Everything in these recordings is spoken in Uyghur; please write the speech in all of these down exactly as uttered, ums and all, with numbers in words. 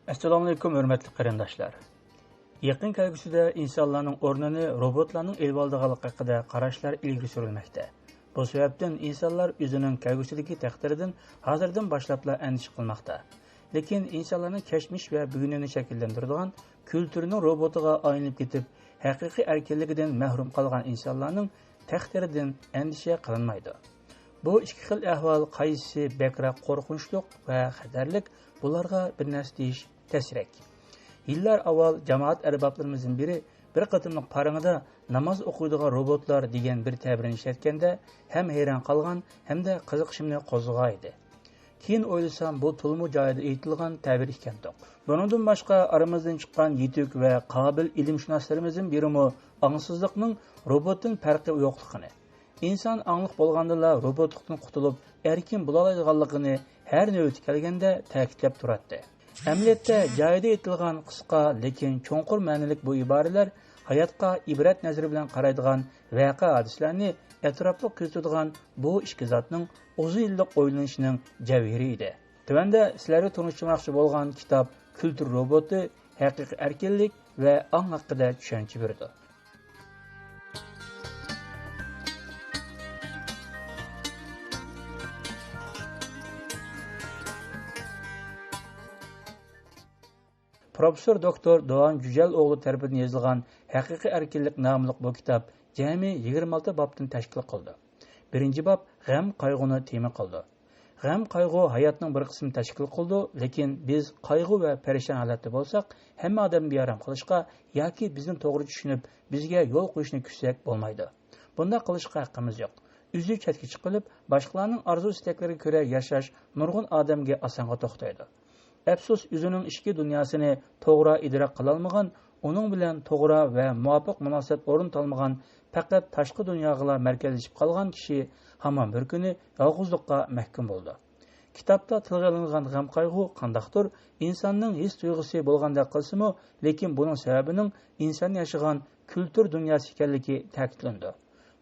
ئەسسالامۇئەلەيكۇم، ھۆرمەتلىك قېرىنداشلار! يېقىن كەلگۈسىدە ئىنسانلارنىڭ ئورنىنى روبوتلارنىڭ ئېلىۋالىدىغانلىقى ھەققىدە قاراشلار ئىلگىرى سۈرۈلمەكتە. بۇ سەۋەبتىن ئىنسانلار ئۆزىنىڭ كەلگۈسىدىكى تەقدىرىدىن ھازىردىن باشلاپلا ئەندىشە قىلماقتا. لېكىن ئىنسانلارنىڭ كەچمىش ۋە بۈگۈنىنى شەكىللەندۈرىدىغان كۈلتۈرنىڭ روبوتىغا ئايلىنىپ كېتىپ، ھەقىقىي ئەركىنلىكىدىن مەھرۇم قالغان ئىنسانلارنىڭ تەقدىرىدىن ئەندىشە قىلىنمايدۇ. بۇ ئىككى خىل ئەھۋال قايسىسى بەكرەك قورقۇنچلۇق ۋە خەتەرلىك، بۇلارغا بىر نەرسە دېيىش تەسرەك. يىللار ئاۋۋال جامائەت ئەربابلىرىمىزدىن بىرى بىر قېتىملىق پارىڭىدا ناماز ئوقۇيدىغان روبوتلار دېگەن بىر تەبىرنى ئىشلەتكەندە، ھەم ھەيران قالغان، ھەمدە قىزىقىشىمنى قوزغىغان ئىدى. كېيىن ئويلىسام، بۇ تولىمۇ جايىدا ئېيتىلغان تەبىر ئىكەنتۇق. بۇنىڭدىن باشقا، ئارىمىزدىن چىققان يېتۈك ۋە قابىل ئىلىمشۇناسلىرىمىزدىن بىرىمۇ ئاڭسىزلىقنىڭ روبوتتىن پەرقى يوقلۇقىنى، ئىنسان ئاڭلىق بولغاندىلا روبوتلۇقتىن قۇتۇلۇپ، ئەركىن بولالايدىغانلىقىنى ھەر نۆۋىتى كەلگەندە تەكىتلەپ تۇراتتى. ئەمەلىيەتتە، جايىدا ئېيتىلغان قىسقا، لېكىن چوڭقۇر مەنىلىك بۇ ئىبارىلەر ھاياتقا ئىبرەت نەزىرى بىلەن قارايدىغان، ۋەقە-ھادىسىلەرنى ئەتراپلىق كۆزىتىدىغان بۇ ئىككى زاتنىڭ ئۇزۇن يىللىق ئويلىنىشىنىڭ جەۋھىرى ئىدى. تۆۋەندە سىلەرگە تونۇشتۇرماقچى بولغان كىتاب كۈلتۈر روبوتى، ھەقىقىي ئەركىنلىك ۋە ئاڭ ھەققىدە چۈشەنچە بېرىدۇ. پروفېسسور دوكتور دوۋان جۈجەل ئوغلى تەرىپىدىن يېزىلغان ھەقىقىي ئەركىنلىك ناملىق بۇ كىتاب جەمئىي يىگىرمە ئالتە بابتىن تەشكىل قىلىدۇ. بىرىنچى باب غەم قايغۇنى تېما قىلىدۇ. غەم قايغۇ ھاياتنىڭ بىر قىسمىنى تەشكىل قىلىدۇ، لېكىن بىز قايغۇ ۋە پەرىشان ھالەتتە بولساق، ھەممە ئادەمنى بىئارام قىلىشقا ياكى بىزنى توغرا چۈشىنىپ، بىزگە يول قويۇشنى كۈتسەك بولمايدۇ. بۇنداق قىلىشقا ھەققىمىز يوق. ئۆزى چەتكە چىقىرىپ، باشقىلارنىڭ ئارزۇ-ئىستەكلىرىگە كۆرە ياشاش نۇرغۇن ئادەمگە ئاسانغا توختايدۇ. ئەپسۇس، ئۆزىنىڭ ئىچكى دۇنياسىنى توغرا ئىدراك قىلالمىغان، ئۇنىڭ بىلەن توغرا ۋە مۇۋاپىق مۇناسىۋەت ئورنىتالمىغان، پەقەت تاشقى دۇنياغىلا مەركەزلىشىپ قالغان كىشى ھامان بىر كۈنى يالغۇزلۇققا مەھكۇم بولىدۇ. كىتابتا تىلغا ئېلىنغان غەم-قايغۇ قانداقتۇر ئىنساننىڭ ھېس-تۇيغۇسى بولغاندەك قىلسىمۇ، لېكىن بۇنىڭ سەۋەبىنىڭ ئىنسان ياشىغان كۈلتۈر دۇنياسى ئىكەنلىكى تەكىتلىنىدۇ.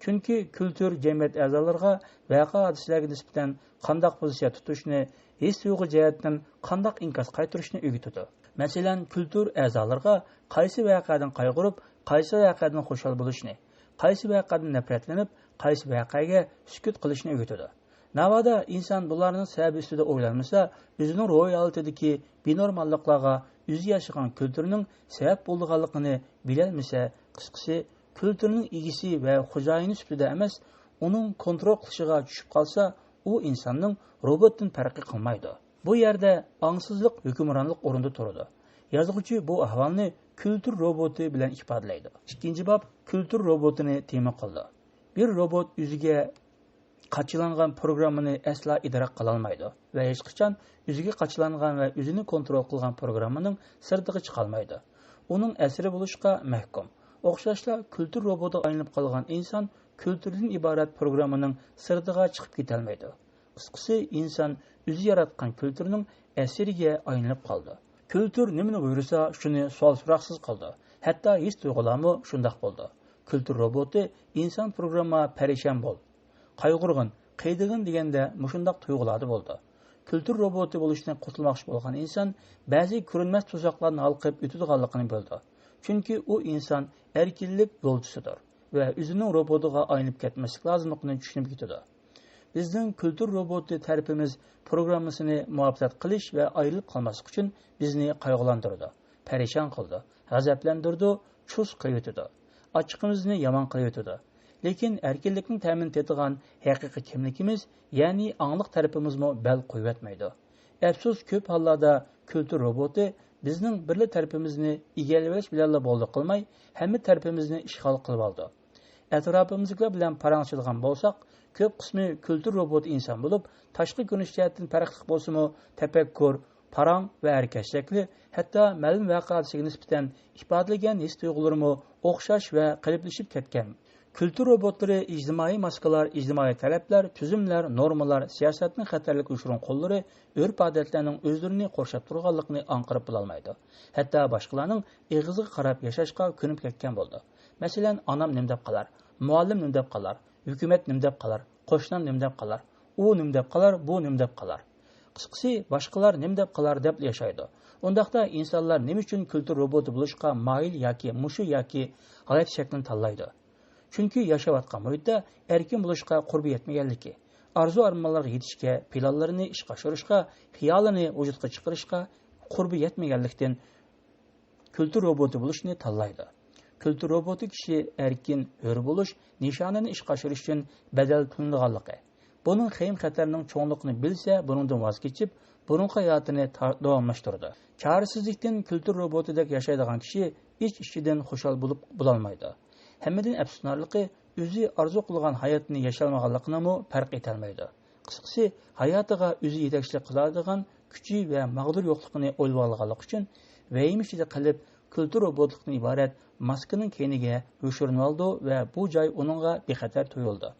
چۈنكى كۈلتۈر جەمئىيەت ئەزالىرىغا ۋەقە-ھادىسىلەرگە نىسبەتەن قانداق پوزىتسىيە تۇتۇشنى، ھېس-تۇيغۇ جەھەتتىن قانداق ئىنكاس قايتۇرۇشنى ئۆگىتىدۇ. مەسىلەن، كۈلتۈر ئەزالىرىغا قايسى ۋەقەدىن قايغۇرۇپ، قايسى ۋەقەدىن خۇشال بولۇشنى، قايسى ۋەقەدىن نەپرەتلىنىپ، قايسى ۋەقەگە سۈكۈت قىلىشنى ئۆگىتىدۇ. ناۋادا ئىنسان بۇلارنىڭ سەۋەبى ئۈستىدە ئويلانمىسا، ئۆزىنىڭ روھىي ھالىتىدىكى بىنورماللىقلارغا ئۆزى ياشىغان كۈلتۈرنىڭ سەۋەب بولىدىغانلىقىنى بىلەلمىسە، قىسقىسى، كۈلتۈرنىڭ ئىگىسى ۋە خوجايىنى سۈپىتىدە ئەمەس، ئۇنىڭ كونترول قىلىشىغا چۈشۈپ قالسا، ئۇ ئىنساننىڭ روبوتتىن پەرقى قالمايدۇ. بۇ يەردە ئاڭسىزلىق ھۆكۈمرانلىق ئورنىدا تۇرىدۇ. يازغۇچى بۇ ئەھۋالنى كۈلتۈر روبوتى بىلەن ئىپادىلەيدۇ. ئىككىنچى باب كۈلتۈر روبوتىنى تېما قىلىدۇ. بىر روبوت ئۆزىگە قاچىلانغان پروگراممىنى ئەسلا ئىدراك قىلالمايدۇ ۋە ھېچقاچان ئۆزىگە قاچىلانغان ۋە ئۆزىنى كونترول قىلغان پروگراممىنىڭ سىرتىغا چىقالمايدۇ. ئۇنىڭ ئەسىرى بولۇشقا مەھكۇم. ئوخشاشلا، كۈلتۈر روبوتىغا ئايلىنىپ قالغان ئىنسان كۈلتۈردىن ئىبارەت پروگراممىنىڭ سىرتىغا چىقىپ كېتەلمەيدۇ. قىسقىسى، ئىنسان ئۆزى ياراتقان كۈلتۈرنىڭ ئەسىرىگە ئايلىنىپ قالىدۇ. كۈلتۈر نېمىنى بۇيرۇسا، شۇنى سوئال-سوراقسىز قىلىدۇ. ھەتتا ھېس-تۇيغۇلارمۇ شۇنداق بولىدۇ. كۈلتۈر روبوتى ئىنسان پروگرامما «پەرىشان بول، قايغۇرغىن، قىينىلغىن» دېگەندە مۇشۇنداق تۇيغۇلاردا بولىدۇ. كۈلتۈر روبوتى بولۇشتىن قۇتۇلماقچى بولغان ئىنسان بەزى كۆرۈنمەس توساقلارنى ھالقىپ ئۆتىدىغانلىقىنى بىلىدۇ. چۈنكى ئۇ ئىنسان ئەركىنلىك يولچىسىدۇر ۋە ئۆزىنىڭ روبوتىغا ئايلىنىپ كەتمەسلىك لازىملىقىنى چۈشىنىپ يېتىدۇ. بىزنىڭ كۈلتۈر روبوتى تەرىپىمىز پروگراممىسىنى مۇھاپىزەت قىلىش ۋە ئايرىلىپ قالماسلىق ئۈچۈن بىزنى قايغۇلاندۇرىدۇ، پەرىشان قىلىدۇ، غەزەپلەندۈرىدۇ، چۇس قىلىۋېتىدۇ، ئاچچىقىمىزنى يامان قىلىۋېتىدۇ. لېكىن ئەركىنلىكنىڭ تەمىنى تېتىغان ھەقىقىي كىملىكىمىز، يەنى ئاڭلىق تەرىپىمىزمۇ بەل قويۇۋەتمەيدۇ. ئەپسۇس، كۆپ ھاللاردا كۈلتۈر روبوتى بىزنىڭ بىرلا تەرىپىمىزنى ئىگىلىۋېلىش بىلەنلا بولدى قىلماي، ھەممە تەرىپىمىزنى ئىشغال قىلىۋالىدۇ. ئەتراپىمىزدىكىلەر بىلەن پاراڭلىشىدىغان بولساق، كۆپ قىسمى كۈلتۈر روبوتى ئىنسان بولۇپ، تاشقى كۆرۈنۈش جەھەتتىن پەرقلىق بولسىمۇ، تەپەككۇر، پاراڭ ۋە ھەرىكەت شەكلى، ھەتتا مەلۇم ۋەقەسىگە نىسبەتەن ئىپادىلىگەن ھېس-تۇيغۇلىرىمۇ ئوخشاش ۋە قېلىپلىشىپ كەتكەن. كۈلتۈر روبوتلىرى ئىجتىمائىي ماسكىلار، ئىجتىمائىي تەلەپلەر، تۈزۈملەر، نورمىلار، سىياسەتنىڭ خەتەرلىك يوشۇرۇن قوللىرى، ئۆرپ-ئادەتلەرنىڭ ئۆزلىرىنى قورشاپ تۇرغانلىقىنى ئاڭقىرىپ بولالمايدۇ. ھەتتا باشقىلارنىڭ ئېغىزىغا قاراپ ياشاشقا كۆنۈپ كەتكەن بولىدۇ. مەسىلەن، ئانام نېمە دەپ قالار؟ مۇئەللىم نېمە دەپ قالار؟ ھۆكۈمەت نېمە دەپ قالار؟ قوشنام نېمە دەپ قالار؟ ئۇ نېمە دەپ قالار؟ بۇ نېمە دەپ قالار؟ قىسقىسى، باشقىلار نېمە دەپ قىلار دەپلا ياشايدۇ. ئۇنداقتا ئىنسانلار نېمە ئۈچۈن كۈلتۈر روبوتى بولۇشقا مايىل ياكى مۇشۇ ياكى غايەت شەكلىنى تاللايدۇ؟ چۈنكى ياشاۋاتقان مۇھىتتا ئەركىن بولۇشقا قۇربى يەتمىگەنلىكى، ئارزۇ-ئارمانلىرىغا يېتىشكە، پىلانلىرىنى ئىشقا ئاشۇرۇشقا، خىيالىنى ۋۇجۇدقا چىقىرىشقا قۇربى يەتمىگەنلىكتىن، كۈلتۈر روبوتى بولۇشنى تاللايدۇ. كۈلتۈر روبوتى كىشى ئەركىن، ھۆر بولۇش، نىشانىنى ئىشقا ئاشۇرۇش ئۈچۈن بەدەل تۆلىنىدىغانلىقى، بۇنىڭ خېيىم-خەتەرنىڭ چوڭلۇقىنى بىلسە، بۇنىڭدىن ۋاز كېچىپ، بۇرۇنقى ھاياتىنى تا-، داۋاملاشتۇرىدۇ. چارىسىزلىكتىن كۈلتۈر روبوتىدەك ياشايدىغان كىشى ئىچ-ئىچىدىن خۇشال بولۇپ بولالمايدۇ. ھەممىدىن ئەپسۇسلىنارلىقى، ئۆزى ئارزۇ قىلغان ھاياتنى ياشىيالمىغانلىقىنىمۇ پەرق ئېتەلمەيدۇ. قىسقىسى، ھاياتىغا ئۆزى يېتەكچىلىك قىلالىدىغان كۈچى ۋە ماغدۇر يوقلۇقىنى ئويلىۋالغانلىقى ئۈچۈن، ۋەھىمە ئىچىدە قېلىپ، كۈلتۈر روبوتلۇقتىن ئىبارەت ماسكىنىڭ كەينىگە يوشۇرۇنۇۋالىدۇ ۋە بۇ جاي ئۇنىڭغا بىخەتەر تۇيۇلىدۇ.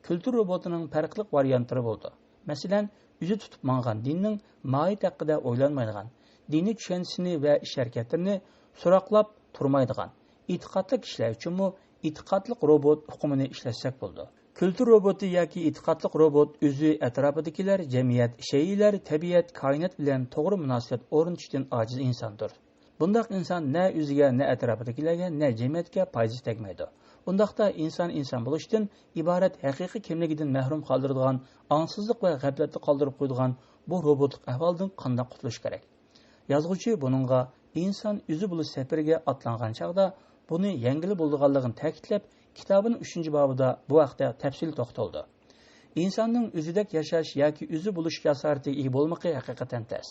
كۈلتۈر روبوتىنىڭ پەرقلىق ۋارىيانتلىرى بولىدۇ. مەسىلەن، ئۆزى تۇتۇپ ماڭغان دىننىڭ ماھىيىتى ھەققىدە ئويلانمايدىغان، دىنىي چۈشەنچىسىنى ۋە ئىش-ھەرىكەتلىرىنى سوراقلاپ تۇرمايدىغان، ئېتىقادلىق كىشىلەر ئۈچۈنمۇ ئېتىقادلىق روبوت ئۇقۇمىنى ئىشلەتسەك بولىدۇ. كۈلتۈر روبوتى ياكى ئېتىقادلىق روبوت ئۆزى، ئەتراپىدىكىلەر، جەمئىيەت، شەيئىلەر، تەبىئەت، كائىنات بىلەن توغرا مۇناسىۋەت ئورنىتىشتىن ئاجىز ئىنساندۇر. بۇنداق ئىنسان نە ئۆزىگە، نە ئەتراپىدىكىلەرگە، نە جەمئىيەتكە پايدىسى تەگمەيدۇ. ئۇنداقتا ئىنسان ئىنسان بولۇشتىن ئىبارەت ھەقىقىي كىملىكىدىن مەھرۇم قالدۇرىدىغان، ئاڭسىزلىق ۋە غەپلەتتە قالدۇرۇپ قويىدىغان بۇ روبوتلۇق ئەھۋالدىن قانداق قۇتۇلۇش كېرەك؟ يازغۇچى بۇنىڭغا ئىنسان ئۆزى بولۇش سەپىرىگە ئاتلانغان چاغدا بۇنى يەڭگىلى بولىدىغانلىقىنى تەكىتلەپ، كىتابىنىڭ ئۈچىنچى بابىدا بۇ ھەقتە تەپسىلىي توختالدى. ئىنساننىڭ ئۆزىدەك ياشاش ياكى ئۆزى بولۇش جاسارىتىگە ئىگە بولمىقى ھەقىقەتەن تەس.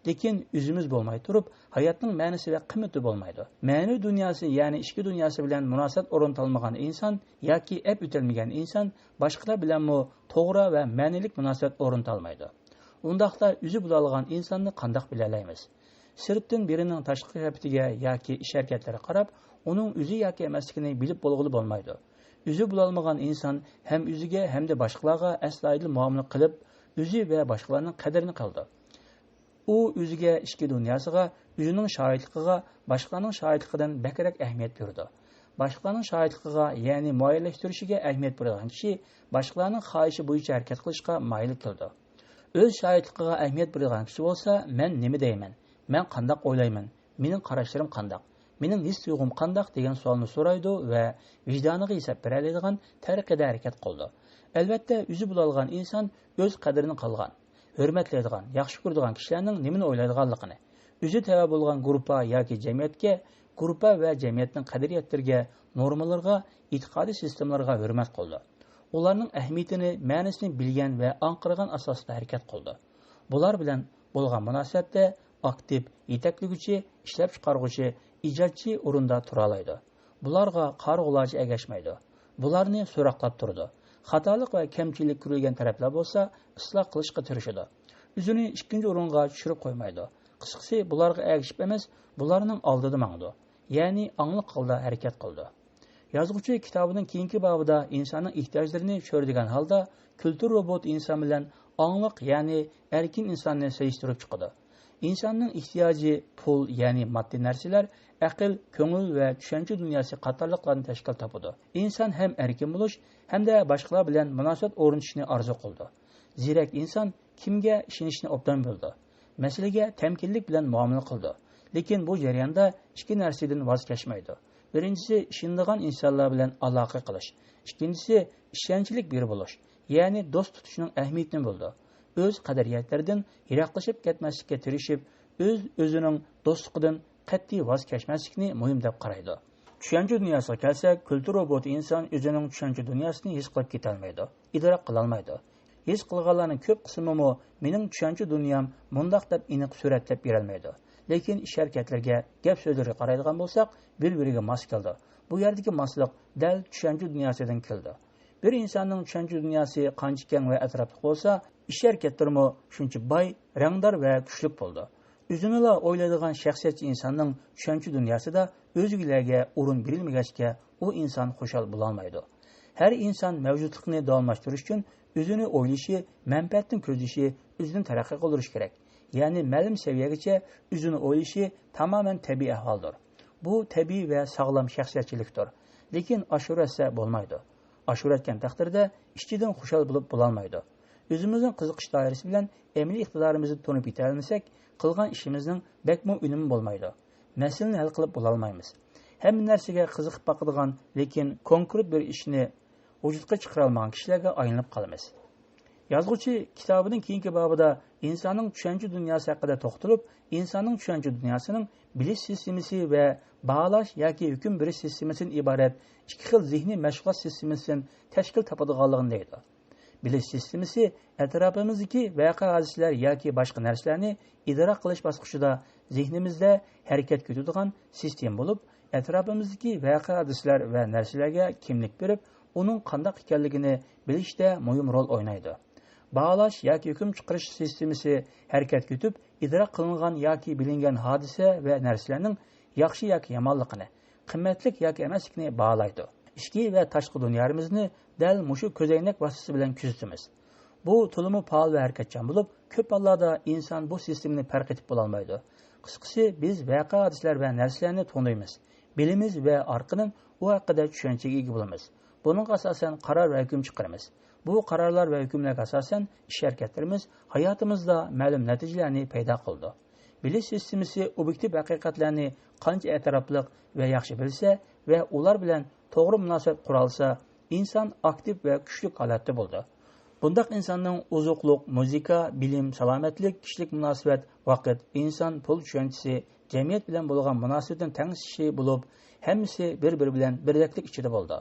لېكىن ئۆزىمىز بولماي تۇرۇپ، ھاياتنىڭ مەنىسى ۋە قىممىتى بولمايدۇ. مەنىۋى دۇنياسى، يەنى ئىچكى دۇنياسى بىلەن مۇناسىۋەت ئورنىتالمىغان ئىنسان ياكى ئەپ ئۆتەلمىگەن ئىنسان باشقىلار بىلەنمۇ توغرا ۋە مەنىلىك مۇناسىۋەت ئورنىتالمايدۇ. ئۇنداقتا ئۆزى بولالىغان ئىنساننى قانداق بىلەلەيمىز؟ سىرتتىن بىرىنىڭ تاشقى قىياپىتىگە ياكى ئىش-ھەرىكەتلىرىگە قاراپ، ئۇنىڭ ئۆزى ياكى ئەمەسلىكىنى بىلىپ بولغىلى بولمايدۇ. ئۆزى بولالمىغان ئىنسان ھەم ئۆزىگە، ھەمدە باشقىلارغا ئەستايىدىل مۇئامىلە قىلىپ، ئۆزى ۋە باشقىلارنىڭ قەدرىنى قىلىدۇ. ئۇ ئۆزىگە، ئىچكى دۇنياسىغا، ئۆزىنىڭ شاھىتلىقىغا، باشقىلارنىڭ شاھىتلىقىدىن بەكرەك ئەھمىيەت بېرىدۇ. باشقىلارنىڭ شاھىتلىقىغا، يەنى مۇئەييەنلەشتۈرۈشىگە ئەھمىيەت بېرىدىغان كىشى باشقىلارنىڭ خاھىشى بويىچە ھەرىكەت قىلىشقا مايىل كېلىدۇ. ئۆز شاھىتلىقىغا ئەھمىيەت بېرىدىغان كىشى بولسا، مەن نېمە دەيمەن؟ مەن قانداق ئويلايمەن؟ مېنىڭ قاراشلىرىم قانداق؟ مېنىڭ ھېس-تۇيغۇم قانداق؟ دېگەن سوئالنى سورايدۇ ۋە ۋىجدانىغا ھېساب بېرەلەيدىغان تەرىقىدە ھەرىكەت قىلىدۇ. ئەلۋەتتە، ئۆزى بولالىغان ئىنسان ئۆز قەدرىنى قىلغان، ھۆرمەتلەيدىغان، ياخشى كۆرىدىغان كىشىلەرنىڭ نېمىنى ئويلايدىغانلىقىنى، ئۆزى تەۋە بولغان گۇرۇپپا ياكى جەمئىيەتكە، گۇرۇپپا ۋە جەمئىيەتنىڭ قەدرىيەتلىرىگە، نورمىلىرىغا، ئېتىقادىي سىستېمىلىرىغا ھۆرمەت قىلىدۇ. ئۇلارنىڭ ئەھمىيىتىنى، مەنىسىنى بىلگەن ۋە ئاڭقىرغان ئاساستا ھەرىكەت قىلىدۇ. بۇلار بىلەن بولغان مۇناسىۋەتتە ئاكتىپ، يېتەكلىگۈچى، ئىشلەپچىقارغۇچى، ئىجادچى ئورۇندا تۇرالايدۇ. بۇلارغا قارىغۇلارچە ئەگەشمەيدۇ. بۇلارنى سوراقلاپ تۇرىدۇ. خاتالىق ۋە كەمچىلىك كۆرۈلگەن تەرەپلەر بولسا ئىسلاھ قىلىشقا تىرىشىدۇ. ئۆزىنى ئىككىنچى ئورۇنغا چۈشۈرۈپ قويمايدۇ. قىسقىسى، بۇلارغا ئەگىشىپ ئەمەس، بۇلارنىڭ ئالدىدا ماڭىدۇ. يەنى ئاڭلىق ھالدا ھەرىكەت قىلىدۇ. يازغۇچى كىتابىنىڭ كېيىنكى بابىدا ئىنساننىڭ ئېھتىياجلىرىنى چۆرىدىگەن ھالدا، كۈلتۈر روبوتى ئىنسان بىلەن ئاڭلىق، يەنى ئەركىن ئىنساننى سېلىشتۇرۇپ چىقىدۇ. ئىنساننىڭ ئېھتىياجى پۇل، يەنى ماددىي نەرسىلەر، ئەقىل، كۆڭۈل ۋە چۈشەنچە دۇنياسى قاتارلىقلارنى تەشكىل تاپىدۇ. ئىنسان ھەم ئەركىن بولۇش، ھەمدە باشقىلار بىلەن مۇناسىۋەت ئورنىتىشنى ئارزۇ قىلىدۇ. زېرەك ئىنسان كىمگە ئىشىنىشنى ئوبدان بىلىدۇ. مەسىلىگە تەمكىنلىك بىلەن مۇئامىلە قىلىدۇ. لېكىن بۇ جەرياندا ئىككى نەرسىدىن ۋاز كەچمەيدۇ. بىرىنچىسى، ئىشىنىدىغان ئىنسانلار بىلەن ئالاقە قىلىش. ئىككىنچىسى، ئىشەنچلىك بىرى بولۇش، يەنى دوست تۇتۇشنىڭ ئەھمىيىتىنى بىلىدۇ. ئۆز قەدرىيەتلىرىدىن يىراقلىشىپ كەتمەسلىككە تىرىشىپ، ئۆز-ئۆزىنىڭ دوستلۇقىدىن قەتئىي ۋاز كەچمەسلىكنى مۇھىم دەپ قارايدۇ. چۈشەنچە دۇنياسىغا كەلسەك، كۈلتۈر روبوتى ئىنسان ئۆزىنىڭ چۈشەنچە دۇنياسىنى ھېس قىلىپ كېتەلمەيدۇ، ئىدراك قىلالمايدۇ. ھېس قىلغانلارنىڭ كۆپ قىسمىمۇ مېنىڭ چۈشەنچە دۇنيام مۇنداق دەپ ئېنىق سۈرەتلەپ بېرەلمەيدۇ. لېكىن ئىش-ھەرىكەتلىرىگە، گەپ-سۆزلىرىگە قارايدىغان بولساق، بىر-بىرىگە ماس كېلىدۇ. بۇ يەردىكى ماسلىق دەل چۈشەنچە دۇنياسىدىن كېلىدۇ. بىر ئىنساننىڭ چۈشەنچە دۇنياسى قانچە كەڭ ۋە ئەتراپلىق بولسا، ئىش-ھەرىكەتلىرىمۇ شۇنچە باي، رەڭدار ۋە كۈچلۈك بولىدۇ. ئۆزىنىلا ئويلايدىغان شەخسىيەتچى ئىنساننىڭ چۈشەنچە دۇنياسىدا ئۆزگىلەرگە ئورۇن بېرىلمىگەچكە، ئۇ ئىنسان خۇشال بولالمايدۇ. ھەر ئىنسان مەۋجۇتلۇقىنى داۋاملاشتۇرۇش ئۈچۈن ئۆزىنى ئويلىشى، مەنپەئەتنى كۆزلىشى، ئۆزىنى تەرەققىي قىلدۇرۇشى كېرەك. يەنى مەلۇم سەۋىيەگىچە ئۆزىنى ئويلىشى تامامەن تەبىئىي ئەھۋالدۇر. بۇ تەبىئىي ۋە ساغلام شەخسىيەتچىلىكتۇر. لېكىن ئاشۇرۇۋەتسە بولمايدۇ. ئاشۇرۇۋەتكەن تەقدىردە ئىچىدىن خۇشال بولۇپ بولالمايدۇ. ئۆزىمىزنىڭ قىزىقىش دائىرىسى بىلەن ئەمەلىي ئىقتىدارىمىزنى تونۇپ يېتەلمىسەك، قىلغان ئىشىمىزنىڭ بەكمۇ ئۈنۈمى بولمايدۇ. مەسىلىنى ھەل قىلىپ بولالمايمىز. ھەممە نەرسىگە قىزىقىپ باقىدىغان، لېكىن كونكرېت بىر ئىشنى ۋۇجۇدقا چىقىرالمىغان كىشىلەرگە ئايلىنىپ قالىمىز. يازغۇچى كىتابىنىڭ كېيىنكى بابىدا ئىنساننىڭ چۈشەنچە دۇنياسى ھەققىدە توختىلىپ، ئىنساننىڭ چۈشەنچە دۇنياسىنىڭ بىلىش سىستېمىسى ۋە باھالاش ياكى ھۆكۈم بېرىش سىستېمىسىدىن ئىبارەت ئىككى خىل زېھنىي مەشغۇلات سىستېمىسىدىن تەشكىل تاپىدىغانلىقىنى دەيدۇ. بىلىش سىستېمىسى ئەتراپىمىزدىكى ۋەقە-ھادىسىلەر ياكى باشقا نەرسىلەرنى ئىدراك قىلىش باسقۇچىدا زېھنىمىزدە ھەرىكەتكە ئۆتىدىغان سىستېما بولۇپ، ئەتراپىمىزدىكى ۋەقە-ھادىسىلەر ۋە نەرسىلەرگە كىملىك بېرىپ، ئۇنىڭ قانداق ئىكەنلىكىنى بىلىشتە مۇھىم رول ئوينايدۇ. باھالاش ياكى ھۆكۈم چىقىرىش سىستېمىسى ھەرىكەتكە ئۆتۈپ، ئىدراك قىلىنغان ياكى بىلىنگەن ھادىسە ۋە نەرسىلەرنىڭ ياخشى ياكى يامانلىقىنى، قىممەتلىك ياكى ئەمەسلىكىنى باھالايدۇ. ئىچكى ۋە تاشقى دۇنيامىزنى دەل مۇشۇ كۆزەينەك ۋاسىتىسى بىلەن كۆزىتىمىز. بۇ تولىمۇ پائال ۋە ھەرىكەتچان بولۇپ، كۆپ ھاللاردا ئىنسان بۇ سىستېمىنى پەرق ئېتىپ بولالمايدۇ. قىسقىسى، بىز ۋەقە-ھادىسىلەر ۋە نەرسىلەرنى تونۇيمىز، بىلىمىز ۋە ئارقىدىن ئۇ ھەققىدە چۈشەنچىگە ئىگە بولىمىز. بۇنىڭغا ئاساسەن قارار ۋە ھۆكۈم چىقىرىمىز. بۇ قارارلار ۋە ھۆكۈملەرگە ئاساسەن ئىش-ھەرىكەتلىرىمىز ھاياتىمىزدا مەلۇم نەتىجىلەرنى پەيدا قىلىدۇ. بىلىش سىستېمىسى ئوبيېكتىپ ھەقىقەتلەرنى قانچە ئەتراپلىق ۋە ياخشى بىلسە ۋە ئۇلار بىلەن توغرا مۇناسىۋەت قۇرالىسا، ئىنسان ئاكتىپ ۋە كۈچلۈك ھالەتتە بولىدۇ. بۇنداق ئىنساننىڭ ئوزۇقلۇق، مۇزىكا، بىلىم، سالامەتلىك، كىشىلىك مۇناسىۋەت، ۋاقىت، ئىنسان، پۇل چۈشەنچىسى، جەمئىيەت بىلەن بولغان مۇناسىۋىتىنىڭ تەڭشىشى بولۇپ، ھەممىسى بىر-بىرى بىلەن بىردەكلىك ئىچىدە بولىدۇ.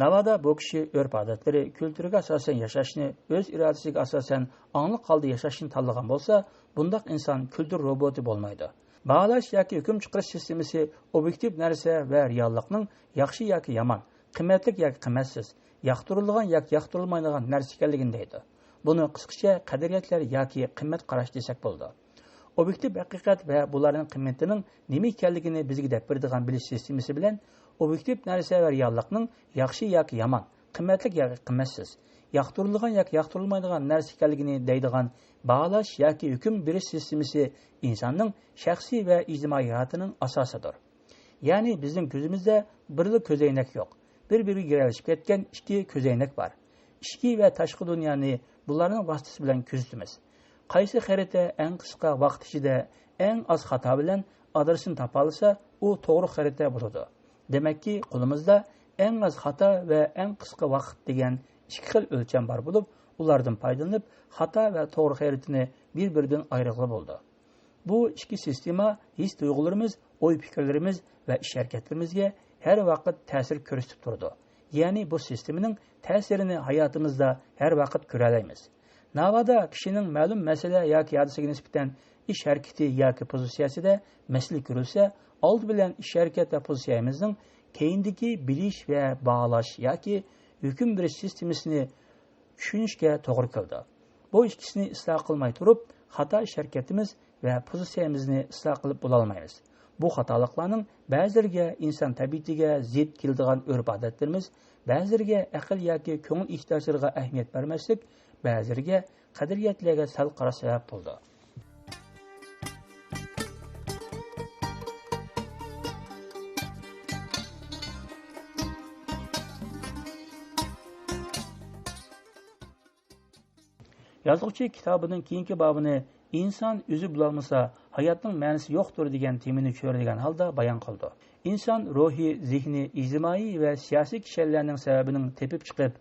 ناۋادا بۇ كىشى ئۆرپ-ئادەتلىرى، كۈلتۈرىگە ئاساسەن ياشاشنى، ئۆز ئىرادىسىگە ئاساسەن ئاڭلىق ھالدا ياشاشنى تاللىغان بولسا، بۇنداق ئىنسان كۈلتۈر روبوتى بولمايدۇ. باھالاش ياكى ھۆكۈم چىقىرىش سىستېمىسى ئوبيېكتىپ نەرسە ۋە رېئاللىقنىڭ ياخشى ياكى يامان، قىممەتلىك ياكى قىممەتسىز، ياقتۇرۇلىدىغان ياكى ياقتۇرۇلمايدىغان نەرسە ئىكەنلىكىنى دەيدۇ. بۇنى قىسقىچە قەدرىيەتلەر ياكى قىممەت قاراش دېسەك بولىدۇ. ئوبيېكتىپ ھەقىقەت ۋە بۇلارنىڭ قىممىتىنىڭ نېمە ئىكەنلىكىنى بىزگە دەپ بېرىدىغان بىلىش سىستېمىسى بىلەن ئوبيېكتىپ نەرسە ۋە رېئاللىقنىڭ ياخشى ياكى يامان، قىممەتلىك ياكى قىممەتسىز، ياقتۇرۇلىدىغان ياكى ياقتۇرۇلمايدىغان نەرسە ئىكەنلىكىنى دەيدىغان باھالاش ياكى ھۆكۈم بېرىش سىستېمىسى ئىنساننىڭ شەخسىي ۋە ئىجتىمائىي ھاياتىنىڭ ئاساسىدۇر. يەنى بىزنىڭ كۆزىمىزدە بىرلا كۆزەينەك يوق، بىر-بىرىگە گىرەلىشىپ كەتكەن ئىككى كۆزەينەك بار. ئىچكى ۋە تاشقى دۇنيانى بۇلارنىڭ ۋاسىتىسى بىلەن كۆزىتىمىز. قايسى خەرىتە ئەڭ قىسقا ۋاقىت ئىچىدە ئەڭ ئاز خاتا بىلەن ئادرېسىنى تاپالىسا، ئۇ توغرا خەرىتە بولىدۇ. دېمەككى، قولىمىزدا ئەڭ ئاز خاتا ۋە ئەڭ قىسقا ۋاقىت دېگەن ئىككى خىل ئۆلچەم بار بولۇپ، ئۇلاردىن پايدىلىنىپ، خاتا ۋە توغرا خەرىتىنى بىر-بىرىدىن ئايرىغىلى بولىدۇ. بۇ ئىككى سىستېما ھېس-تۇيغۇلىرىمىز، ئوي-پىكىرلىرىمىز ۋە ئىش-ھەرىكەتلىرىمىزگە ھەر ۋاقىت تەسىر كۆرسىتىپ تۇرىدۇ. يەنى بۇ سىستېمىنىڭ تەسىرىنى ھاياتىمىزدا ھەر ۋاقىت كۆرەلەيمىز. ناۋادا كىشىنىڭ مەلۇم مەسىلە ياكى ھادىسىگە نىسبەتەن ئىش-ھەرىكىتى ياكى پوزىتسىيەسىدە مەسىلە كۆرۈلسە، ئالدى بىلەن ئىش-ھەرىكەت ۋە پوزىتسىيەمىزنىڭ كەينىدىكى بىلىش ۋە باھالاش ياكى ھۆكۈم بېرىش سىستېمىسىنى چۈشىنىشكە توغرا كېلىدۇ. بۇ ئىككىسىنى ئىسلاھ قىلماي تۇرۇپ، خاتا ئىش-ھەرىكىتىمىز ۋە پوزىتسىيەمىزنى ئىسلاھ قىلىپ بولالمايمىز. بۇ خاتالىقلارنىڭ بەزىلىرىگە ئىنسان تەبىئىتىگە زىت كېلىدىغان ئۆرپ-ئادەتلىرىمىز، بەزىلىرىگە ئەقىل ياكى كۆڭۈل ئېھتىياجلىرىغا ئەھمىيەت بەرمەسلىك، بەزىلىرىگە قەدرىيەتلەرگە سەل قاراش سەۋەب بولىدۇ. يازغۇچى كىتابىنىڭ كېيىنكى بابىنى «ئىنسان ئۆزى بولالمىسا، ھاياتنىڭ مەنىسى يوقتۇر» دېگەن تېمىنى چۆرىدىگەن ھالدا بايان قىلىدۇ. ئىنسان روھىي، زېھنىي، ئىجتىمائىي ۋە سىياسىي كىشەنلەرنىڭ سەۋەبىنىڭ تېپىپ چىقىپ،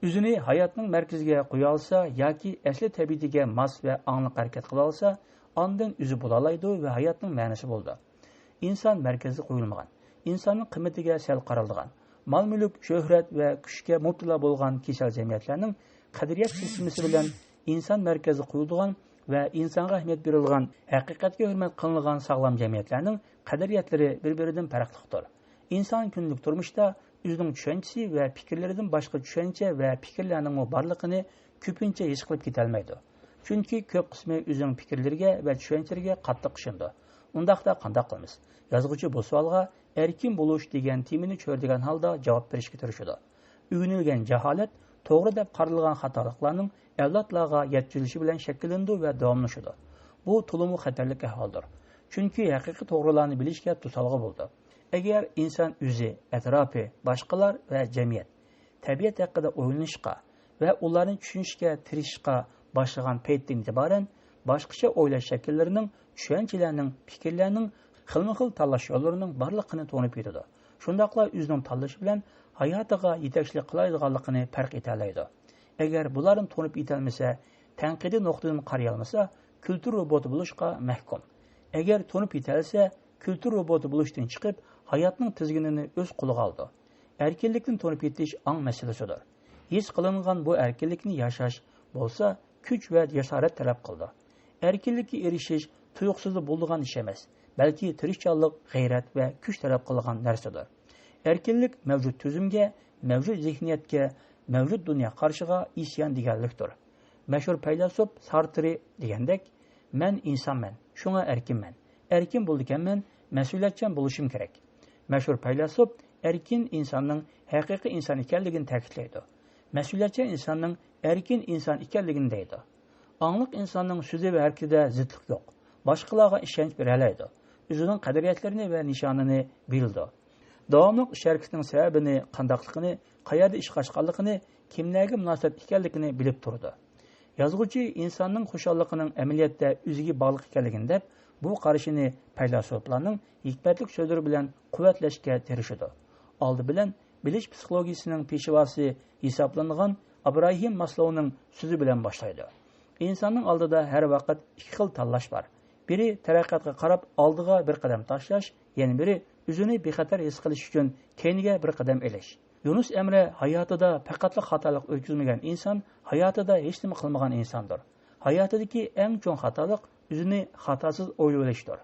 ئۆزىنى ھاياتنىڭ مەركىزىگە قويالىسا ياكى ئەسلى تەبىئىتىگە ماس ۋە ئاڭلىق ھەرىكەت قىلالىسا، ئاندىن ئۆزى بولالايدۇ ۋە ھاياتنىڭ مەنىسى بولىدۇ. ئىنسان مەركەزگە قويۇلمىغان، ئىنساننىڭ قىممىتىگە سەل قارالىدىغان، مال-مۈلۈك، شۆھرەت ۋە كۈچكە مۇپتىلا بولغان كېسەل جەمئىيەتلەرنىڭ قەدرىيەت سىستېمىسى بىلەن ئىنسان مەركەزگە قويۇلىدىغان ۋە ئىنسانغا ئەھمىيەت بېرىلىدىغان، ھەقىقەتكە ھۆرمەت قىلىنىدىغان ساغلام جەمئىيەتلەرنىڭ قەدرىيەتلىرى بىر-بىرىدىن پەرقلىقتۇر. ئىنسان كۈندىلىك تۇرمۇشتا ئۆزىنىڭ چۈشەنچىسى ۋە پىكىرلىرىدىن باشقا چۈشەنچە ۋە پىكىرلەرنىڭمۇ بارلىقىنى كۆپىنچە ھېس قىلىپ كېتەلمەيدۇ. چۈنكى كۆپ قىسمى ئۆزىنىڭ پىكىرلىرىگە ۋە چۈشەنچىلىرىگە قاتتىق ئىشىنىدۇ. ئۇنداقتا قانداق قىلىمىز؟ يازغۇچى بۇ سوئالغا «ئەركىن بولۇش» دېگەن تېمىنى چۆرىدىگەن ھالدا جاۋاب بېرىشكە تىرىشىدۇ. ئۆگىنىلگەن جاھالەت توغرا دەپ قارىلىدىغان خاتالىقلارنىڭ ئەۋلادلارغا يەتكۈزۈلۈشى بىلەن شەكىللىنىدۇ ۋە داۋاملىشىدۇ. بۇ تولىمۇ خەتەرلىك ئەھۋالدۇر. چۈنكى ھەقىقىي توغرىلارنى بىلىشكە توسالغۇ بولىدۇ. ئەگەر ئىنسان ئۆزى، ئەتراپى، باشقىلار ۋە جەمئىيەت، تەبىئەت ھەققىدە ئويلىنىشقا ۋە ئۇلارنى چۈشىنىشكە تىرىشىشقا باشلىغان پەيتتىن ئېتىبارەن، باشقىچە ئويلاش شەكىللىرىنىڭ، چۈشەنچىلەرنىڭ، پىكىرلەرنىڭ، خىلمۇ خىل تاللاش يوللىرىنىڭ بارلىقىنى تونۇپ يېتىدۇ. شۇنداقلا ئۆزىنىڭ تاللىشى بىلەن ھاياتىغا يېتەكچىلىك قىلالايدىغانلىقىنى پەرق ئېتەلەيدۇ. ئەگەر بۇلارنى تونۇپ يېتەلمىسە، تەنقىدىي نۇقتىدىن قارىيالمىسا، كۈلتۈر روبوتى بولۇشقا مەھكۇم. ئەگەر تونۇپ يېتەلسە، كۈلتۈر روبوتى بولۇشتىن چىقىپ، ھاياتنىڭ تىزگىنىنى ئۆز قولىغا ئالىدۇ. ئەركىنلىكنى تونۇپ يېتىش ئاڭ مەسىلىسىدۇر. ھېس قىلىنغان بۇ ئەركىنلىكنى ياشاش بولسا كۈچ ۋە جاسارەت تەلەپ قىلىدۇ. ئەركىنلىككە ئېرىشىش تۇيۇقسىزلا بولىدىغان ئىش ئەمەس، بەلكى تىرىشچانلىق، غەيرەت ۋە كۈچ تەلەپ قىلىدىغان نەرسىدۇر. ئەركىنلىك مەۋجۇت تۈزۈمگە، مەۋجۇت زېھنىيەتكە، مەۋجۇت دۇنيا قارىشىغا ئىسيان دېگەنلىكتۇر. مەشھۇر پەيلاسوپ سارترى دېگەندەك، «مەن ئىنسانمەن، شۇڭا ئەركىنمەن. ئەركىن بولىدىكەنمەن، مەسئۇلىيەتچان بولۇشۇم كېرەك.» مەشھۇر پەيلاسوپ ئەركىن ئىنساننىڭ ھەقىقىي ئىنسان ئىكەنلىكىنى تەكىتلەيدۇ. مەسئۇلىيەتچان ئىنساننىڭ ئەركىن ئىنسان ئىكەنلىكىنى دەيدۇ. ئاڭلىق ئىنساننىڭ سۆزى ۋە ھەرىكىتىدە زىتلىق يوق. باشقىلارغا ئىشەنچ بېرەلەيدۇ. ئۆزىنىڭ قەدرىيەتلىرىنى ۋە نىشانىنى بىلىدۇ. داۋاملىق ئىش ھەرىكىتىنىڭ سەۋەبىنى، قانداقلىقىنى، قەيەردە ئىشقا ئاشقانلىقىنى، كىملەرگە مۇناسىۋەت ئىكەنلىكىنى بىلىپ تۇرىدۇ. يازغۇچى ئىنساننىڭ خۇشاللىقىنىڭ ئەمەلىيەتتە ئۆزىگە باغلىق ئىكەنلىكىنى دەپ، بۇ قارىشىنى پەيلاسوپلارنىڭ ھېكمەتلىك سۆزلىرى بىلەن قۇۋۋەتلەشكە تىرىشىدۇ. ئالدى بىلەن بىلىش پسىخولوگىيىسىنىڭ پېشۋاسى ھېسابلانغان ئابراھىم ماسلوۋنىڭ سۆزى بىلەن باشلايدۇ. ئىنساننىڭ ئالدىدا ھەر ۋاقىت ئىككى خىل تاللاش بار. بىرى تەرەققىياتقا قاراپ ئالدىغا بىر قەدەم تاشلاش، يەنە بىرى ئۆزىنى بىخەتەر ھېس قىلىش ئۈچۈن كەينىگە بىر قەدەم ئېلىش. يۇنۇس ئەمرە ھاياتىدا پەقەتلا خاتالىق ئۆتكۈزمىگەن ئىنسان ھاياتىدا ھېچنېمە قىلمىغان ئىنساندۇر. ھاياتىدىكى ئەڭ چوڭ خاتالىق ئۆزىنى خاتاسىز ئويلىۋېلىشتۇر.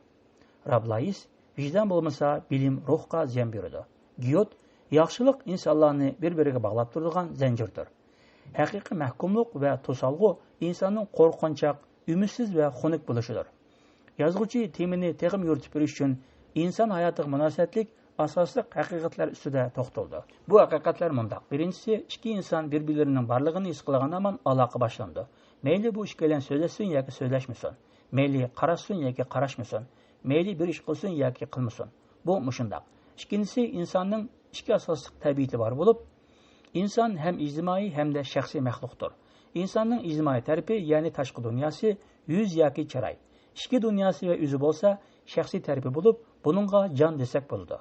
رابلايىس، ۋىجدان بولمىسا، بىلىم روھقا زىيان بېرىدۇ. گيوت، ياخشىلىق ئىنسانلارنى بىر-بىرىگە باغلاپ تۇرىدىغان زەنجىردۇر. ھەقىقىي مەھكۇملۇق ۋە توسالغۇ ئىنساننىڭ قورقۇنچاق، ئۈمىدسىز ۋە خۇنۈك بولۇشىدۇر. يازغۇچى تېمىنى تېخىمۇ يورۇتۇپ بېرىش ئۈچۈن ئىنسان ھاياتىغا مۇناسىۋەتلىك ئاساسلىق ھەقىقەتلەر ئۈستىدە توختىلىدۇ. بۇ ھەقىقەتلەر مۇنداق. بىرىنچىسى، ئىككى ئىنسان بىر-بىرلىرىنىڭ بارلىقىنى ھېس قىلغان ھامان ئالاقە باشلىنىدۇ. مەيلى بۇ ئىككىيلەن سۆزلەشسۇن ياكى سۆزلەشمىسۇن، مەيلى قاراشسۇن ياكى قاراشمىسۇن، مەيلى بىر ئىش قىلسۇن ياكى قىلمىسۇن، بۇ مۇشۇنداق. ئىككىنچىسى، ئىنساننىڭ ئىككى ئاساسلىق تەبىئىتى بار بولۇپ، ئىنسان ھەم ئىجتىمائىي ھەمدە شەخسىي مەخلۇقتۇر. ئىنساننىڭ ئىجتىمائىي تەرىپى، يەنى تاشقى دۇنياسى، يۈز ياكى چىراي. ئىچكى دۇنياسى ۋە ئۆزى بولسا شەخسىي تەرىپى بولۇپ، بۇنىڭغا جان دېسەك بولىدۇ.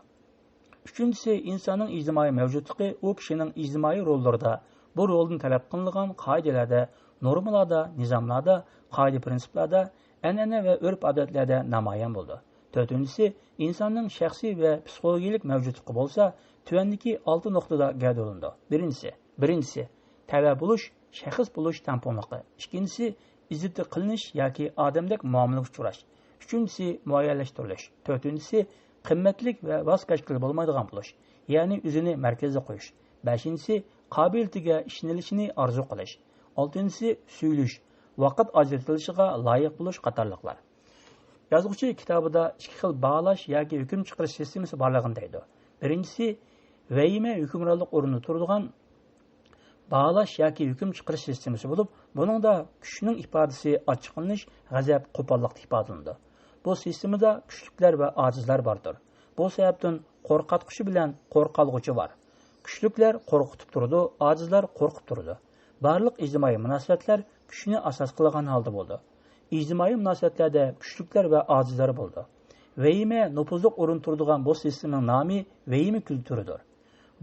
ئۈچىنچىسى، ئىنساننىڭ ئىجتىمائىي مەۋجۇتلۇقى ئۇ كىشىنىڭ ئىجتىمائىي روللىرىدا، بۇ رولدىن تەلەپ قىلىنىدىغان قائىدىلەردە، نورمىلاردا، نىزاملاردا، قائىدە-پىرىنسىپلاردا، ئەنئەنە ۋە ئۆرپ-ئادەتلەردە نامايان بولىدۇ. تۆتىنچىسى، ئىنساننىڭ شەخسىي ۋە پسىخولوگىيەلىك مەۋجۇتلۇقى بولسا تۆۋەندىكى ئالتە نۇقتىدا گەۋدىلىنىدۇ. بىرىنچىسى، بىرىنچىسى، تەۋە بولۇش، شەخس بولۇش تەڭپۇڭلۇقى. ئىككىنچىسى، ئىززىتى قىلىنىش ياكى ئادەمدەك مۇئامىلىگە ئۇچراش. ئۈچىنچىسى، مۇئەييەنلەشتۈرۈلۈش. تۆتىنچىسى، قىممەتلىك ۋە ۋاز كەچكىلى بولمايدىغان بولۇش، يەنى ئۆزىنى مەركەزدە قويۇش. بەشىنچىسى، قابىلىيىتىگە ئىشىنىلىشىنى ئارزۇ قىلىش. ئالتىنچىسى، سۆيۈلۈش، ۋاقىت ئاجرىتىلىشىغا لايىق بولۇش قاتارلىقلار. يازغۇچى كىتابىدا ئىككى خىل باھالاش ياكى ھۆكۈم چىقىرىش سىستېمىسى بارلىقىنى دەيدۇ. بىرىنچىسى، ۋەھىمە ھۆكۈمرانلىق ئورنىدا تۇرىدىغان باھالاش ياكى ھۆكۈم چىقىرىش سىستېمىسى بولۇپ، بۇنىڭدا كۈچنىڭ ئىپادىسى ئاچچىقلىنىش، غەزەپ، قوپاللىقتا ئىپادىلىنىدۇ. بۇ سىستېمىدا كۈچلۈكلەر ۋە ئاجىزلار باردۇر. بۇ سەۋەبتىن قورقۇتقۇچى بىلەن قورقالغۇچى بار. كۈچلۈكلەر قورقۇتۇپ تۇرىدۇ، ئاجىزلار قورقۇپ تۇرىدۇ. بارلىق ئىجتىمائىي مۇناسىۋەتلەر كۈچنى ئاساس قىلغان ھالدا بولىدۇ. ئىجتىمائىي مۇناسىۋەتلەردە كۈچلۈكلەر ۋە ئاجىزلار بولىدۇ. ۋەھىمە نوپۇزلۇق ئورۇن تۇرىدىغان بۇ سىستېمىنىڭ نامى ۋەھىمە كۈلتۈرىدۇر.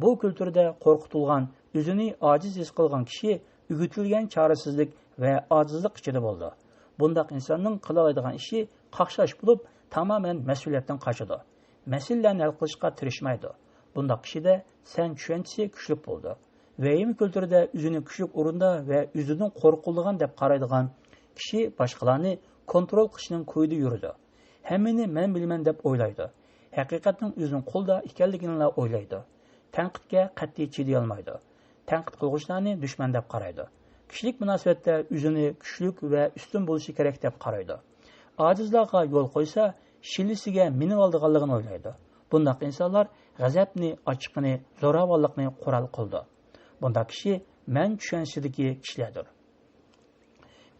بۇ كۈلتۈردە قورقۇتۇلغان، ئۆزىنى ئاجىز ھېس قىلغان كىشى ئۆگىتىلگەن چارىسىزلىك ۋە ئاجىزلىق ئىچىدە بولىدۇ. بۇنداق ئىنساننىڭ قىلالايدىغان ئىشى قاقشاش بولۇپ، تامامەن مەسئۇلىيەتتىن قاچىدۇ. مەسىلىلەرنى ھەل قىلىشقا تىرىشمايدۇ. بۇنداق كىشىدە سەن چۈشەنچىسى كۈچلۈك بولىدۇ. ۋەھىمە كۈلتۈرىدە ئۆزىنى كۈچلۈك ئورۇندا ۋە ئۆزىدىن قورقۇلىدىغان دەپ قارايدىغان كىشى باشقىلارنى كونترول قىلىشنىڭ كويىدا يۈرىدۇ. ھەممىنى مەن بىلىمەن دەپ ئويلايدۇ. ھەقىقەتنىڭ ئۆزىنىڭ قولىدا ئىكەنلىكىنىلا ئويلايدۇ. تەنقىدكە قەتئىي چىدىيالمايدۇ. تەنقىد قىلغۇچىلارنى دۈشمەن دەپ قارايدۇ. كىشىلىك مۇناسىۋەتتە ئۆزىنى كۈچلۈك ۋە ئۈستۈن بولۇشى كېرەك دەپ قارايدۇ. ئاجىزلارغا يول قويسا، شىللىسىگە مىنىۋالىدىغانلىقىنى ئويلايدۇ. بۇنداق ئىنسانلار غەزەپنى، ئاچچىقىنى، زوراۋانلىقنى قورال قىلىدۇ. بۇنداق كىشى مەن چۈشەنچىسىدىكى كىشىلەردۇر.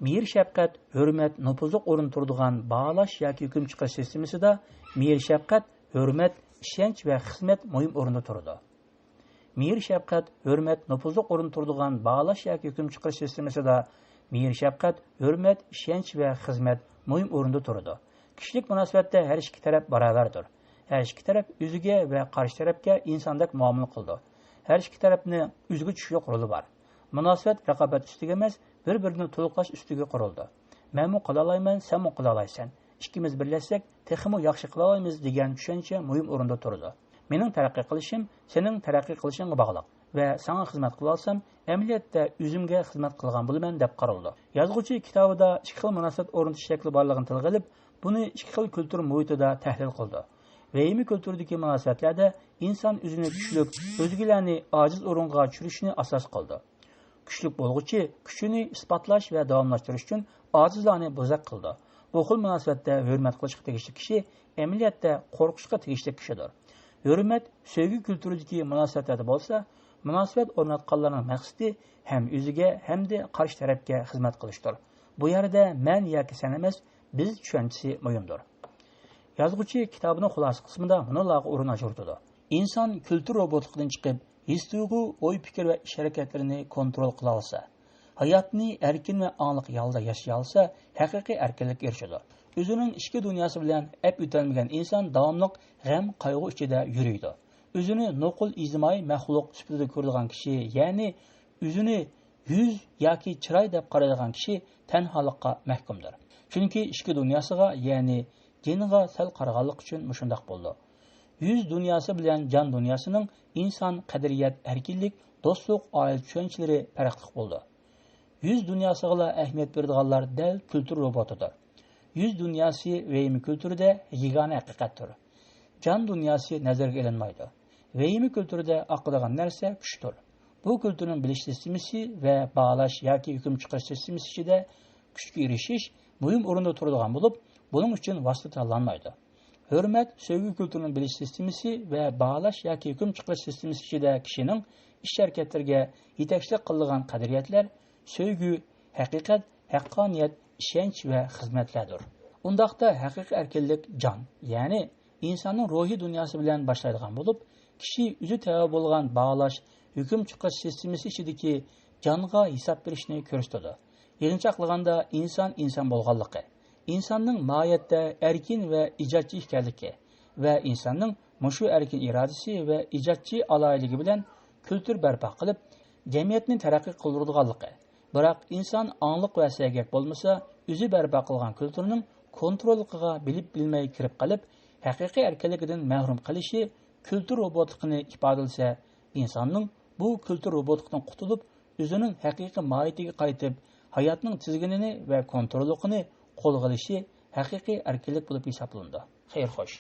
مېھىر-شەپقەت، ھۆرمەت نوپۇزلۇق ئورۇن تۇرىدىغان باھالاش ياكى ھۆكۈم چىقىرىش سىستېمىسىدا مېھىر-شەپقەت، ھۆرمەت، ئىشەنچ ۋە خىزمەت مۇھىم ئورۇندا تۇرىدۇ. مېھىر-شەپقەت، ھۆرمەت نوپۇزلۇق ئورۇن تۇرىدىغان باھالاش ياكى ھۆكۈم چىقىرىش سىستېمىسىدا مېھىر-شەپقەت، ھۆرمەت، ئىشەنچ ۋە خىزمەت مۇھىم ئورۇندا تۇرىدۇ. كىشىلىك مۇناسىۋەتتە ھەر ئىككى تەرەپ باراۋەردۇر. ھەر ئىككى تەرەپ ئۆزىگە ۋە قارشى تەرەپكە ئىنساندەك مۇئامىلە قىلىدۇ. ھەر ئىككى تەرەپنىڭ ئۆزىگە چۈشلۈك رولى بار. مۇناسىۋەت رىقابەت ئۈستىگە ئەمەس، بىر-بىرىنى تولۇقلاش ئۈستىگە قۇرۇلىدۇ. مەنمۇ قىلالايمەن، سەنمۇ قىلالايسەن. ئىككىمىز بىرلەشسەك، تېخىمۇ ياخشى قىلالايمىز دېگەن چۈشەنچە مۇھىم ئورۇندا تۇرىدۇ. مېنىڭ تەرەققىي قىلىشىم سېنىڭ تەرەققىي قىلىشىڭغا باغلىق ۋە ساڭا خىزمەت قىلالسام، ئەمەلىيەتتە ئۆزۈمگە خىزمەت قىلغان بولىمەن دەپ قارىلىدۇ. يازغۇچى كىتابىدا ئىككى خىل مۇناسىۋەت ئورنىتىش شەكلى بارلىقىنى تىلغا ئېلىپ، بۇنى ئىككى خىل كۈلتۈر مۇھىتىدا تەھلىل قىلىدۇ. ۋەھىمە كۈلتۈرىدىكى مۇناسىۋەتلەردە ئىنسان ئۆزىنى كۈچلۈك، ئۆزگىلەرنى ئاجىز ئورۇنغا چۈشۈرۈشنى ئاساس قىلىدۇ. كۈچلۈك بولغۇچى كۈچىنى ئىسپاتلاش ۋە داۋاملاشتۇرۇش ئۈچۈن ئاجىزلارنى بوزەك قىلىدۇ. بۇ خىل مۇناسىۋەتتە ھۆرمەت قىلىشقا تېگىشلىك كىشى ئەمەلىيەتتە قورقۇشقا تېگىشلىك كىشىدۇر. ھۆرمەت سۆيگۈ كۈلتۈرىدىكى مۇناسىۋەتلەردە بولسا، مۇناسىۋەت ئورناتقانلارنىڭ مەقسىتى ھەم ئۆزىگە، ھەمدە قارشى تەرەپكە خىزمەت قىلىشتۇر. بۇ يەردە مەن ياكى سەن ئەمەس، بىز چۈشەنچىسى مۇھىمدۇر. يازغۇچى كىتابىنىڭ خۇلاسە قىسمىدا مۇنۇلارغا ئورۇن ئاجرىتىدۇ. ئىنسان كۈلتۈر روبوتلۇقىدىن چىقىپ، ھېس-تۇيغۇ، ئوي-پىكىر ۋە ئىش-ھەرىكەتلىرىنى كونترول قىلالىسا، ھاياتنى ئەركىن ۋە ئاڭلىق ھالدا ياشىيالىسا، ھەقىقىي ئەركىنلىككە ئېرىشىدۇ. ئۆزىنىڭ ئىچكى دۇنياسى بىلەن ئەپ ئۆتەلمىگەن ئىنسان داۋاملىق غەم-قايغۇ ئىچىدە يۈرىدۇ. ئۆزىنى نوقۇل ئىجتىمائىي مەخلۇق سۈپىتىدە كۆرىدىغان كىشى، يەنى ئۆزىنى يۈز ياكى چىراي دەپ قارايدىغان كىشى تەنھالىققا مەھكۇمدۇر. چۈنكى ئىچكى دۇنياسىغا، يەنى جېنىغا سەل قارىغانلىقى ئۈچۈن مۇشۇنداق بولىدۇ. يۈز دۇنياسى بىلەن جان دۇنياسىنىڭ ئىنسان، قەدرىيەت، ئەركىنلىك، دوستلۇق، ئائىلە چۈشەنچىلىرى پەرقلىق بولىدۇ. يۈز دۇنياسىغىلا ئەھمىيەت بېرىدىغانلار دەل كۈلتۈر روبوتىدۇر. يۈز دۇنياسى ۋەھىمە كۈلتۈرىدە يېگانە ھەقىقەتتۇر. جان دۇنياسى نەزەرگە ئېلىنمايدۇ. ۋەھىمە كۈلتۈرىدە ئاقىدىغان نەرسە كۈچتۇر. بۇ كۈلتۈرنىڭ بىلىش سىستېمىسى ۋە باھالاش ياكى ھۆكۈم چىقىرىش سىستېمىسى ئىچىدە كۈچكە ئېرىشىش مۇھىم ئورۇندا تۇرىدىغان بولۇپ، بۇنىڭ ئۈچۈن ۋاسىتە تاللانمايدۇ. ھۆرمەت، سۆيگۈ كۈلتۈرىنىڭ بىلىش سىستېمىسى ۋە باھالاش ياكى ھۆكۈم چىقىرىش سىستېمىسى ئىچىدە كىشىنىڭ ئىش-ھەرىكەتلىرىگە يېتەكچىلىك قىلىدىغان قەدرىيەتلەر سۆيگۈ، ھەقىقەت، ھەققانىيەت، ئىشەنچ ۋە خىزمەتلەردۇر. ئۇنداقتا ھەقىقىي ئەركىنلىك جان، يەنى ئىنساننىڭ روھىي دۇنياسى بىلەن باشلايدىغان بولۇپ، كىشى ئۆزى تەۋە بولغان باھالاش، ھۆكۈم چىقىرىش سىستېمىسى ئىچىدىكى جانغا ھېساب بېرىشنى كۆرسىتىدۇ. يىغىنچاقلىغاندا ئىنسان ئىنسان بولغانلىقى، ئىنساننىڭ ماھىيەتتە ئەركىن ۋە ئىجادچى ئىكەنلىكى ۋە ئىنساننىڭ مۇشۇ ئەركىن ئىرادىسى ۋە ئىجادچى ئالاھىدىلىكى بىلەن كۈلتۈر بەرپا قىلىپ، جەمئىيەتنى تەرەققىي قىلدۇرىدىغانلىقى، بىراق ئىنسان ئاڭلىق ۋە سەگەك بولمىسا، ئۆزى بەرپا قىلغان كۈلتۈرنىڭ كونتروللۇقىغا بىلىپ بىلمەي كىرىپ قېلىپ، ھەقىقىي ئەركىنلىكىدىن مەھرۇم قېلىشى كۈلتۈر روبوتلۇقىنى ئىپادىلىسە، ئىنساننىڭ بۇ كۈلتۈر روبوتلۇقتىن قۇتۇلۇپ، ئۆزىنىڭ ھەقىقىي ماھىيىتىگە قايتىپ، ھاياتنىڭ تىزگىنىنى ۋە كونتروللۇقىنى قولغا ئېلىشى ھەقىقىي ئەركىنلىك بولۇپ ھېسابلىنىدۇ. خەير خوش.